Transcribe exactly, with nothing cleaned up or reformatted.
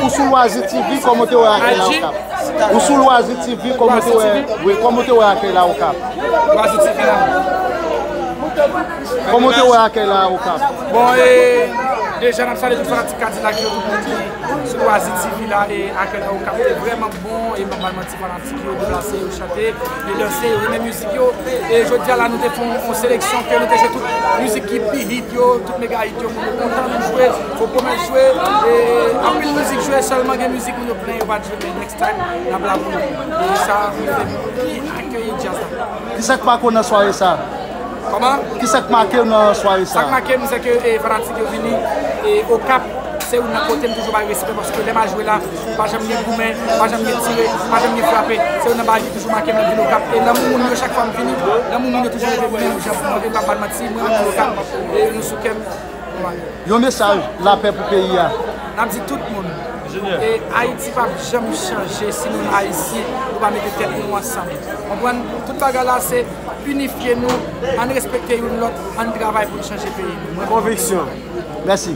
Ou sou Loizi T V, kòman w te wè akèy la Okap? Ou sou Loizi T V, kòman w te wè, wi, kòman w te wè akèy la Okap? Loizi T V la. Kòman w te wè akèy la Okap? Bon, e, deja, n ap salye tout fanatik Kadilak yo, tout moun ki sou Loizi T V la, e akèy la Okap te vrèman bon, e m pa pral manti, fanatik yo deplase, yo chante, yo danse, yo renmen mizik yo. E jodi a la, nou te fè yon, yon seleksyon ke nou te jwe tout mizik ki pi hit yo, tout mega hit yo, moun yo kontan, nou jwe, Fo Pwomès jwe, e anpil mizik jwe, sèlman gen mizik moun yo plenyen yo pa t jwe, men next time, n ap la pou nou. E sa, nou fè pi akeyi djaz la. Kisa k make w nan sware sa? Kòman? Kisa k make w nan sware sa? Sa k make m, se ke, e, fanatik yo vini, e, Okap, se youn nan kote m toujou bay respè, paske lè m al jwe la, pa janm gen goumen, pa janm gen tire, pa janm gen frape. Se youn nan bagay ki toujou make m lè m vin Okap. E lanmou moun yo, chak fwa m vini, lanmou moun yo toujou leve menm jan pou mwen, e m p ap ba n manti, mwen anpil Okap, e nou sou kè m. Yon mesaj lapè pou peyi a. N ap di tout moun, e Ayiti p ap janm chanje si nou menm Ayisyen, nou pa mete tèt nou ansanm. Konprann? Tout bagay la se inifye nou, ann respekte youn lòt, ann travay pou n chanje peyi nou. Mwen konviksyon. Mèsi.